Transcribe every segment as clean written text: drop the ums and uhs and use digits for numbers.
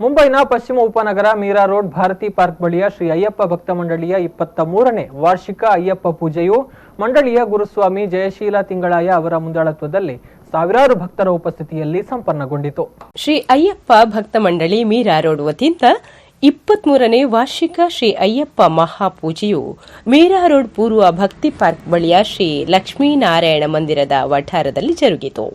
ಮುಂಬೈನ ಪಶ್ಚಿಮ ಉಪನಗರ ಮೀರಾ ರೋಡ್ ಭಾರತಿ ಪಾರ್ಕ್ ಬಳಿಯ ಶ್ರೀ ಅಯ್ಯಪ್ಪ ಭಕ್ತ ಮಂಡಳಿಯ 23ನೇ ವಾರ್ಷಿಕ ಅಯ್ಯಪ್ಪ ಪೂಜೆಯು ಮಂಡಳಿಯ ಗುರುಸ್ವಾಮಿ ಜಯಶೀಲ ತಿಂಗಳಾಯ ಅವರ ಮುಂದಾಳತ್ವದಲ್ಲಿ ಸಾವಿರಾರು ಭಕ್ತರ ಉಪಸ್ಥಿತಿಯಲ್ಲಿ ಸಂಪನ್ನಗೊಂಡಿತು. ಶ್ರೀ ಅಯ್ಯಪ್ಪ ಭಕ್ತ ಮಂಡಳಿ ಮೀರಾ ರೋಡ್ ವತಿಯಿಂದ 23ನೇ ವಾರ್ಷಿಕ ಶ್ರೀ ಅಯ್ಯಪ್ಪ ಮಹಾಪೂಜೆಯು ಮೀರಾ ರೋಡ್ ಪೂರ್ವ ಭಕ್ತಿ ಪಾರ್ಕ್ ಬಳಿಯ ಶ್ರೀ ಲಕ್ಷ್ಮೀನಾರಾಯಣ ಮಂದಿರದ ವಠಾರದಲ್ಲಿ ಜರುಗಿತು.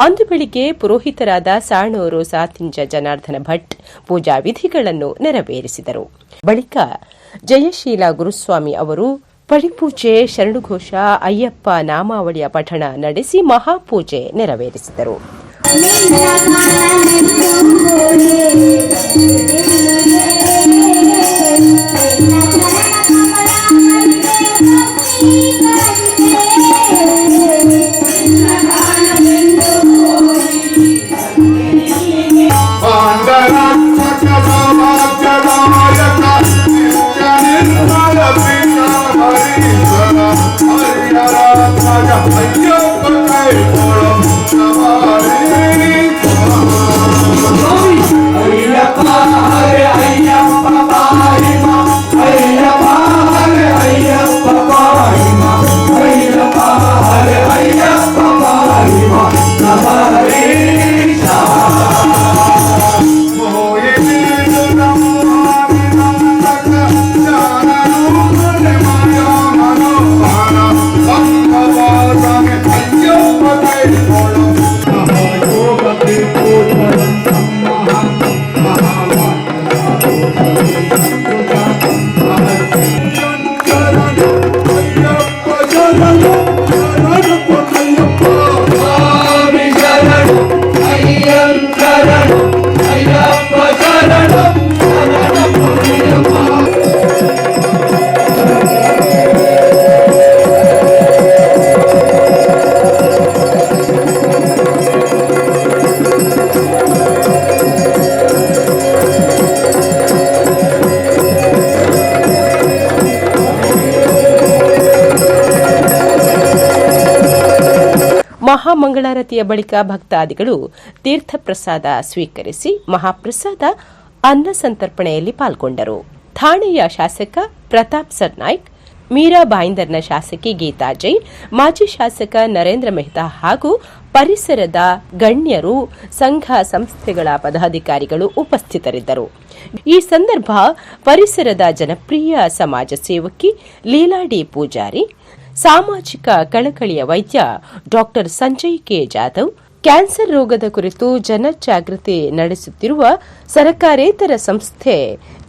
ಅಂದು ಬೆಳಿಗ್ಗೆ ಪುರೋಹಿತರಾದ ಸಾಣೂರು ಸಾತಿಂಜ ಜನಾರ್ದನ ಭಟ್ ಪೂಜಾ ವಿಧಿಗಳನ್ನು ನೆರವೇರಿಸಿದರು. ಬಳಿಕ ಜಯಶೀಲ ಗುರುಸ್ವಾಮಿ ಅವರು ಪಡಿಪೂಜೆ, ಶರಣುಘೋಷ, ಅಯ್ಯಪ್ಪ ನಾಮಾವಳಿಯ ಪಠಣ ನಡೆಸಿ ಮಹಾಪೂಜೆ ನೆರವೇರಿಸಿದರು. ಮಹಾಮಂಗಳಾರತಿಯ ಬಳಿಕ ಭಕ್ತಾದಿಗಳು ತೀರ್ಥಪ್ರಸಾದ ಸ್ವೀಕರಿಸಿ ಮಹಾಪ್ರಸಾದ ಅನ್ನ ಸಂತರ್ಪಣೆಯಲ್ಲಿ ಪಾಲ್ಗೊಂಡರು. ಥಾಣೆಯ ಶಾಸಕ ಪ್ರತಾಪ್ ಸರ್ನಾಯ್ಕ್, ಮೀರಾ ಭಾಯಿಂದರ್ನ ಶಾಸಕಿ ಗೀತಾ ಜೈನ್, ಮಾಜಿ ಶಾಸಕ ನರೇಂದ್ರ ಮೆಹ್ತಾ ಹಾಗೂ ಪರಿಸರದ ಗಣ್ಯರು, ಸಂಘ ಸಂಸ್ಥೆಗಳ ಪದಾಧಿಕಾರಿಗಳು ಉಪಸ್ಥಿತರಿದ್ದರು. ಈ ಸಂದರ್ಭ ಪರಿಸರದ ಜನಪ್ರಿಯ ಸಮಾಜ ಸೇವಕಿ ಲೀಲಾ ಡಿ ಪೂಜಾರಿ, ಸಾಮಾಜಿಕ ಕಳಕಳಿಯ ವೈದ್ಯ doctor Sanjay K Jadhav, cancer ರೋಗದ ಕುರಿತು ಜನಜಾಗೃತಿ ನಡೆಸುತ್ತಿರುವ ಸರಕಾರೇತರ ಸಂಸ್ಥೆ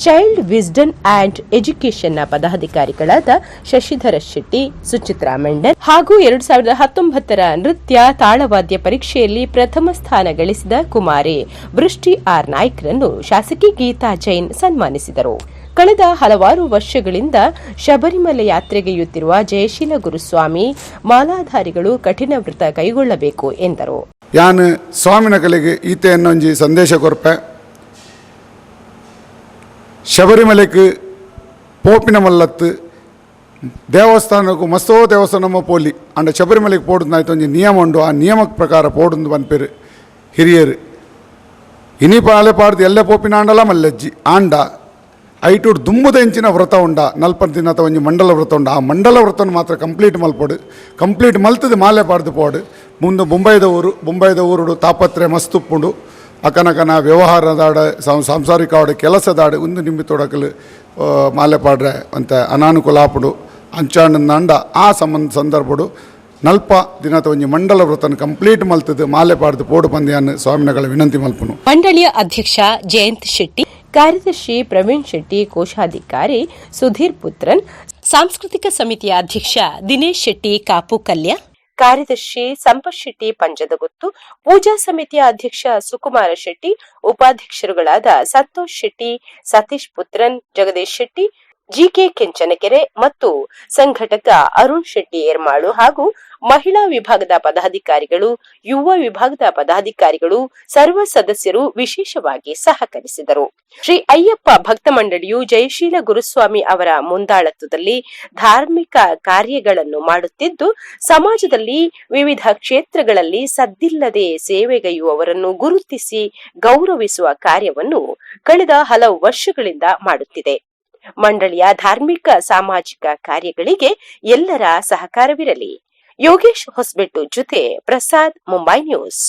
child wisdom and ಎಜುಕೇಷನ್ನ ಪದಾಧಿಕಾರಿಗಳಾದ Shashidhara Shetty, Suchitra Mendon ಹಾಗೂ 2019ರ ನೃತ್ಯ ತಾಳವಾದ್ಯ ಪರೀಕ್ಷೆಯಲ್ಲಿ ಪ್ರಥಮ ಸ್ಥಾನ ಗಳಿಸಿದ ಕುಮಾರಿ ವೃಷ್ಟಿ ಆರ್ ನಾಯ್ಕ್ರನ್ನು ಶಾಸಕಿ ಗೀತಾ ಜೈನ್ ಸನ್ಮಾನಿಸಿದರು. ಕಳೆದ ಹಲವಾರು ವರ್ಷಗಳಿಂದ ಶಬರಿಮಲೆ ಯಾತ್ರೆಗೈಯುತ್ತಿರುವ ಜಯಶೀಲ ಗುರುಸ್ವಾಮಿ ಮಾಲಾಧಾರಿಗಳು ಕಠಿಣ ವ್ರತ ಕೈಗೊಳ್ಳಬೇಕು ಎಂದರು. ಯಾನ್ ಸ್ವಾಮಿನ ಕಲೆಗೆ ಈತೆ ಎನ್ನೊಂಜಿ ಸಂದೇಶ ಕೊರ್ಪೆ. ಶಬರಿಮಲೆಗೆ ಪೋಪಿನ ಮಲ್ಲತ್ತು ದೇವಸ್ಥಾನಕ್ಕೂ ಮಸ್ತೋ ದೇವಸ್ಥಾನಮ್ಮ ಪೋಲಿ ಅಂಡ ಶಬರಿಮಲೆಗೆ ಪೋಡುದು ಒಂಜಿ ನಿಯಮ ಉಂಡು. ಆ ನಿಯಮಕ್ಕೆ ಪ್ರಕಾರ ಪೋಡುಂದು ಪನ್ಪೆರು ಹಿರಿಯರು. ಇನಿ ಪಾಲೆ ಪಾಡ್ದು ಎಲ್ಲ ಪೋಪಿನ ಆಂಡಲ ಮಲ್ಲಜ್ಜಿ ಆಂಡ ಐಟುಡ್ ದುಂಬುದ ಎಂಚಿನ ವ್ರತ ಉಂಡ ನಲ್ಪನ್ ದಿನತ ಒಂಜಿ ಮಂಡಲ ವ್ರತ ಉಂಡ. ಆ ಮಂಡಲ ವ್ರತನ ಮಾತ್ರ ಕಂಪ್ಲೀಟ್ ಮಲ್ಪೊಡು. ಕಂಪ್ಲೀಟ್ ಮಲ್ತದ ಮಾಲೆ ಪಾಡ್ದು ಪೋಡು. ಮುಂದೆ ಬೊಂಬೈದ ಊರುಡು ತಾಪತ್ರೆ ಮಸ್ತ್ ಉಪ್ಪುಂಡು. ಅಕನಕನ ವ್ಯವಹಾರದಾಡ ಸಾಂಸಾರಿಕ ಆಡ ಕೆಲಸದಾಡ ಒಂದು ನಿಂಬಿತೊಡಕಲು ಮಾಲೆ ಪಾಡ್ರೆ ಅಂತ ಅನಾನುಕೂಲ ಆಪುಂಡು. ಅಂಚಾಂಡ ಆ ಸಂಬಂಧ ಸಂದರ್ಭಡು ನಲ್ಪ ದಿನತ ಒಂಜಿ ಮಂಡಲ ವ್ರತನ ಕಂಪ್ಲೀಟ್ ಮಲ್ತದ ಮಾಲೆ ಪಾಡ್ದು ಪೋಡು ಪಂದ್ಯಾನ್ ಸ್ವಾಮಿನಗಳ ವಿನಂತಿ ಮಲ್ಪುನು. ಮಂಡಳಿಯ ಅಧ್ಯಕ್ಷ ಜಯಂತ್ ಶೆಟ್ಟಿ, ಕಾರ್ಯದರ್ಶಿ ಪ್ರವೀಣ್ ಶೆಟ್ಟಿ, ಕೋಶಾಧಿಕಾರಿ ಸುಧೀರ್ ಪುತ್ರನ್, ಸಾಂಸ್ಕೃತಿಕ ಸಮಿತಿಯ ಅಧ್ಯಕ್ಷ ದಿನೇಶ್ ಶೆಟ್ಟಿ ಕಾಪು ಕಲ್ಯ, ಕಾರ್ಯದರ್ಶಿ ಸಂಪತ್ ಶೆಟ್ಟಿ ಪಂಜದಗುತ್ತು, ಪೂಜಾ ಸಮಿತಿಯ ಅಧ್ಯಕ್ಷ ಸುಕುಮಾರ ಶೆಟ್ಟಿ, ಉಪಾಧ್ಯಕ್ಷರುಗಳಾದ ಸಂತೋಷ್ ಶೆಟ್ಟಿ, ಸತೀಶ್ ಪುತ್ರನ್, ಜಗದೀಶ್ ಶೆಟ್ಟಿ, ಜಿಕೆ ಕೆಂಚನಕೆರೆ ಮತ್ತು ಸಂಘಟಕ ಅರುಣ್ ಶೆಟ್ಟಿ ಏರ್ಮಾಳು ಹಾಗೂ ಮಹಿಳಾ ವಿಭಾಗದ ಪದಾಧಿಕಾರಿಗಳು, ಯುವ ವಿಭಾಗದ ಪದಾಧಿಕಾರಿಗಳು, ಸರ್ವ ಸದಸ್ಯರು ವಿಶೇಷವಾಗಿ ಸಹಕರಿಸಿದರು. ಶ್ರೀ ಅಯ್ಯಪ್ಪ ಭಕ್ತ ಮಂಡಳಿಯು ಜಯಶೀಲ ಗುರುಸ್ವಾಮಿ ಅವರ ಮುಂದಾಳತ್ವದಲ್ಲಿ ಧಾರ್ಮಿಕ ಕಾರ್ಯಗಳನ್ನು ಮಾಡುತ್ತಿದ್ದು, ಸಮಾಜದಲ್ಲಿ ವಿವಿಧ ಕ್ಷೇತ್ರಗಳಲ್ಲಿ ಸದ್ದಿಲ್ಲದೆ ಸೇವೆಗೈಯುವವರನ್ನು ಗುರುತಿಸಿ ಗೌರವಿಸುವ ಕಾರ್ಯವನ್ನು ಕಳೆದ ಹಲವು ವರ್ಷಗಳಿಂದ ಮಾಡುತ್ತಿದೆ. ಮಂಡಳಿಯ ಧಾರ್ಮಿಕ, ಸಾಮಾಜಿಕ ಕಾರ್ಯಗಳಿಗೆ ಎಲ್ಲರ ಸಹಕಾರವಿರಲಿ. ಯೋಗೇಶ್ ಹೊಸಬೆಟ್ಟು ಜೊತೆ ಪ್ರಸಾದ್, ಮುಂಬೈ ನ್ಯೂಸ್.